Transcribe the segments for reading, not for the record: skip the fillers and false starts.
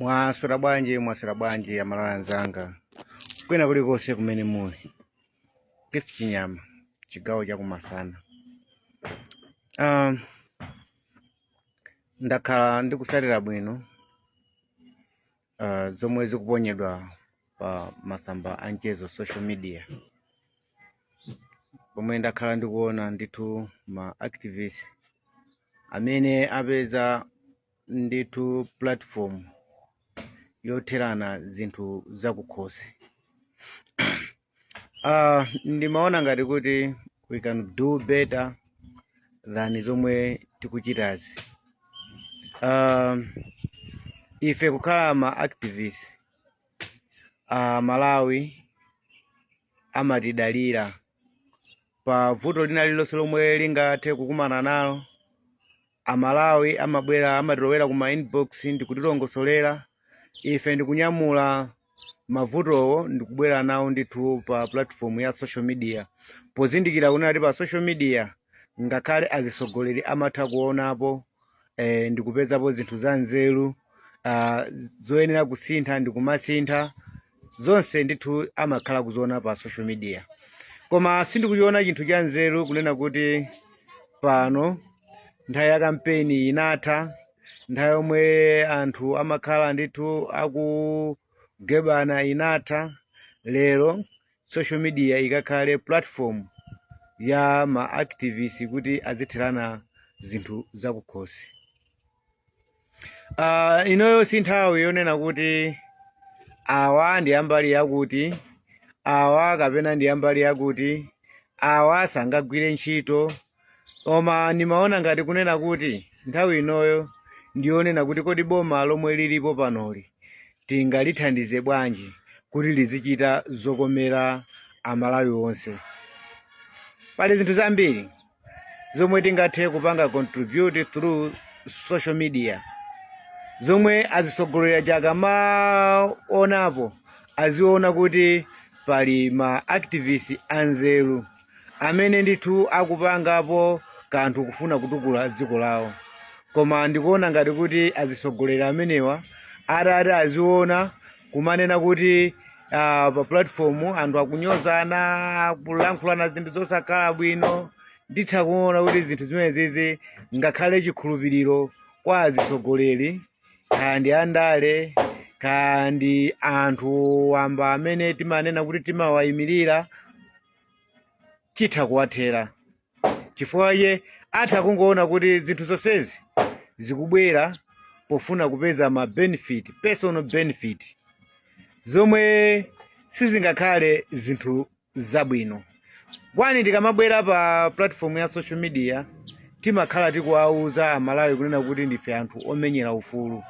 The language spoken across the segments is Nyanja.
Mwaswera bwanji, mwaswera bwanji Amalawi anzanga kwina kulikonse kumene muli. Cliff Chinyama, chigawo chakumasana. Ndakhala ndikusalira bwino zomwe zikuponyedwa pa masamba a mchezo, social media, pomwe ndakhala ndikuona ndithu ma activists amene apeza ndithu platform yotherana zinthu zakukhosi. Ndimaona ngati kuti we can do better than zomwe tikuchitazi. Ife kukhala ma activists, Malawi amatidalira pa vuto lina lililonse lomwe lingathe kukumana nalo. Amalawi amabwera, amatilowera kuma inbox ndikutilongosolera, ife ndikunyamula mavutowo ndikubwera nawo ndithu pa platform ya social media, pozindikira kunena kuti pa social media ngakhale azisogoleri amatha kuonapo ndikupezapo zinthu za nzeru, zoyenera kusintha ndikumasintha zonse ndithu amakhala kuziona pa social media. Koma sindikuchiona chinthu cha nzeru kunena kuti pano nthawi ya kampeni inatha, nthawi yomwe anthu amakhala ndithu akugebana inatha, lero social media ikakhale platform ya ma activists kuti azitherana zinthu zakukhosi. Inoyo si nthawi yonena kuti awa ndi ambali yakuti awa kapena ndi ambali yakuti awa sangagwire ntchito, koma ndimaona ngati kunena kuti nthawi inoyo ndiyonena kuti kodi boma lomwe lilipo panoli tingalithandize bwanji kuti lizichita zokomera Amalawi onse. Pali zinthu zambiri zomwe tingathe kupanga contribute through social media, zomwe azisogoleri aja akamaonapo aziona kuti pali ma activists anzeru amene ndithu akupangapo kanthu kufuna kutukula dziko lawo. Koma ndikuona ngati kuti azisogoleri amenewa atati aziona kumanena kuti pa platform anthu akunyozana, akulankhulana zinthu zosakhala bwino, nditha kuona kuti zinthu zimenezizi ngakhale chikhulupiriro kwa azisogoleri, kaya ndi andale, kaya ndi anthu wamba amene timanena kuti timawayimirira, chitha kuwathera, chifukwa iye atha kungoona kuti zinthu zonsezi zikubwera pofuna kupeza ma benefit, personal benefit, zomwe sizingakhale zinthu zabwino. Kwani tikamabwera pa platform ya social media timakhala tikuwauza Amalawi kunena kuti ndife anthu omenyera ufulu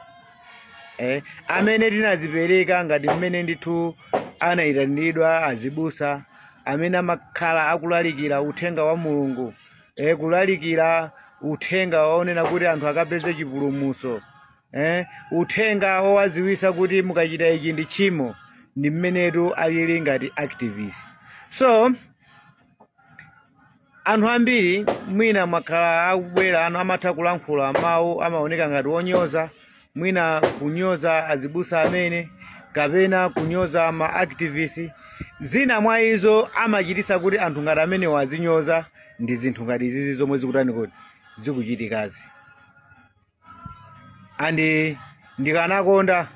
amene tinazipereka ngati mmene ndithu anayitanidwa azibusa amene amakhala akulalikira uthenga wa Mulungu, kulalikira uthenga waonena kuti anthu akapeze chipulumutso, uthenga owaziwisa kuti mukachita ichi ndi tchimo, ndi mmenetu alili ngati activist. So anthu ambiri mwina mwakhala akubwera anu amatha kulankhula mawu amaoneka ngati onyoza, mwina kunyoza azibusa amene kapena kunyoza ma activists. Zina mwa izo amachitisa kuti anthu ngati amenewo azinyoza ndi zinthu ngati izizi zomwe zikutani kuti zikuchitikazi. And ndikanakonda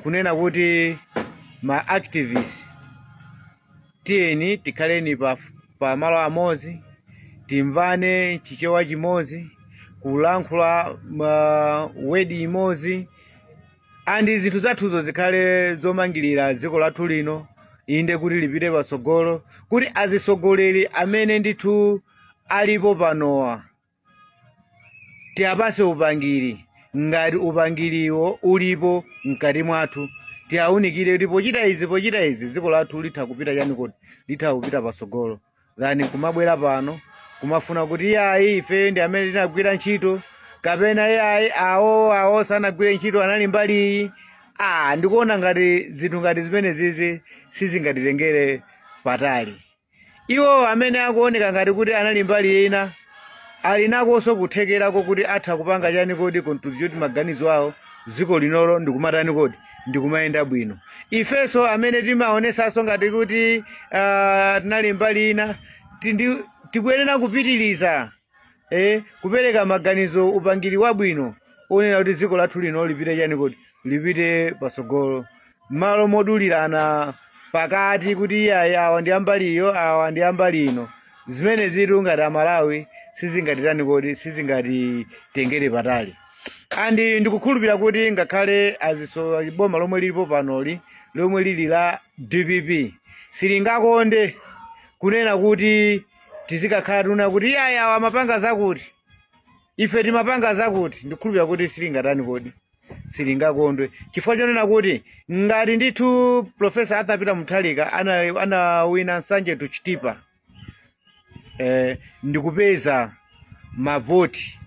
kunena kuti ma activists tiyeni tikhaleni pa malo amodzi, timvane Chichewa chimodzi, kulankhula word imodzi, and zinthu zathuzo zikhale zomangirira dziko lathu lino, inde, kuti lipite patsogolo, kuti azisogoleri amene ndithu alipo panowa tiyapase upangiri ngati upangiriwo ulipo mkati mwathu, tiyawunikire kuti pochita izi, pochita izi, dziko lathu litha kupita chani kuti litha kupita patsogolo, than kumabwera pano kumafuna kuti iyayi, ife ndi amene tinagwira ntchito, kapena iyayi, awo sanagwire ntchito, anali mbali iyi. Ndikuona ngati zinthu ngati zimene zizi sizingatitengere patali. Iwo amene akuoneka ngati kuti anali mbali ina ali nakonso kuthekerako kuti atha kupanga chani kodi contribute maganizo awo Dziko linolo ndikumatani kodi? Ndikumayenda bwino. Ifenso amene timaonesanso ngati kuti tinali mbali ina, tikuyenera kupitiriza kupereka maganizo, upangiri wabwino onena kuti dziko lathu lino lipite chani kodi? Lipite patsogolo, malo modulirana pakati kuti iyayi, awa ndi ambaliyo, awa ndi ambali ino. Zimene zitu ngati Amalawi sizingatitani kodi? Sizingatitengere patali. And ndikukhulupirira kuti ngakhale aziso boma lomwe lilipo panoli, lomwe lili la DPP, silingakonde kunena kuti tizikakhala tuna kuti iyayi, awa amapanga zakuti, ife timapanga zakuti. Ndikukhulupirira kuti silingatani kodi? Silingakondwe, chifukwa chonena kuti ngati ndithu Professor Arthur Peter Mutharika anawina Nsanje to Chitipa ndikupeza mavoti,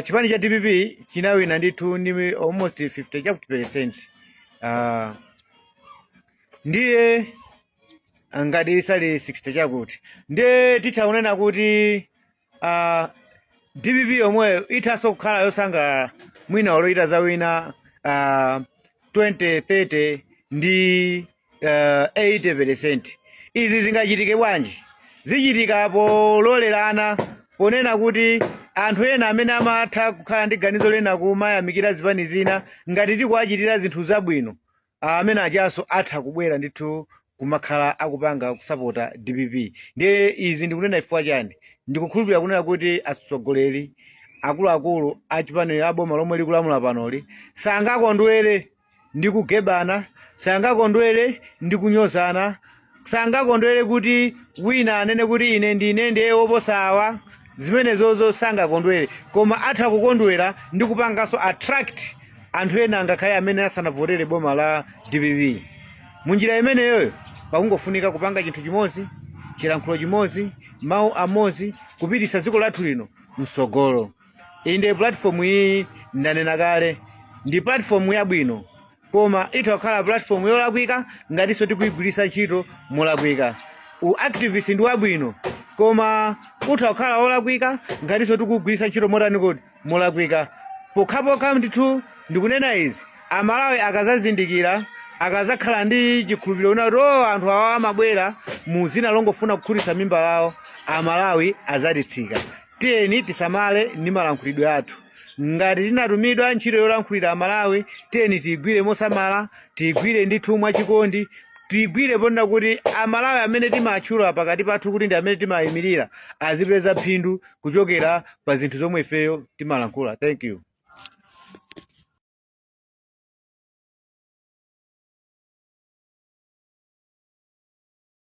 chipani cha DPP chinawina ndithu ndi almost 50 chakuti percent, ndiye ngati isali 60 chakuti, ndiye titha kunena kuti DPP yomweyo ithanso kukhala yosangalala mwina oloita zawina 2030 ndi 80%. Izi zingachitike bwanji? Zichitika pololerana, ponena kuti anthu ena amene amatha kukhala ndi ganizo lena kumayamikira zipani zina, ngati tikuwachitira zinthu zabwino, amene ajaso atha kubwera ndithu kumakhala akupanga kusapota DPP. Ndiye izi ndikunena chifukwa chani? Ndikukhulupirira kunena kuti atsogoleri akuluakulu achipani aboma lomwe likulamula panoli sangakondwere ndi kugebana, sangakondwere ndi kunyozana, sangakondwere kuti wina anene kuti ine ndine ndiye woposa awa. Zimenezozo sangakondwere, koma atha kukondwera ndi kupanganso attract anthu ena ngakhale amene asanavotere boma la DPP. Munjira imeneyoyo pakungofunika kupanga chinthu chimodzi, chilankhulo chimodzi, mawu amodzi, kupitisa dziko lathu lino msogolo. Inde, platform iyi ndanena kale ndi platform yabwino, koma itha kukhala platform yolakwika ngatinso tikuyigwiritsa ntchito molakwika. U activist ndi wabwino, koma utha kukhala wolakwika ngatinso tikugwiritsa ntchito motani kodi? Molakwika. Pokhapokha ndithu ndikunena izi, Amalawi akazazindikira, akazakhala ndi chikhulupiriro kuti o, anthu awa amabwera mu zina longofuna kukhutitsa mimba lawo, Amalawi azatitsika. Tiyeni tisamale ndi malankhulidwe athu. Ngati tinatumidwa ntchito yolankhulira Amalawi, tiyeni tiyigwire mosamala, tiyigwire ndithu mwachikondi, tiyigwire ponena kuti Amalawi amene timatchula pakati pathu kuti ndi amene timayimirira azipeza phindu kuchokera pa zinthu zomwe ifeyo timalankhula. Thank you.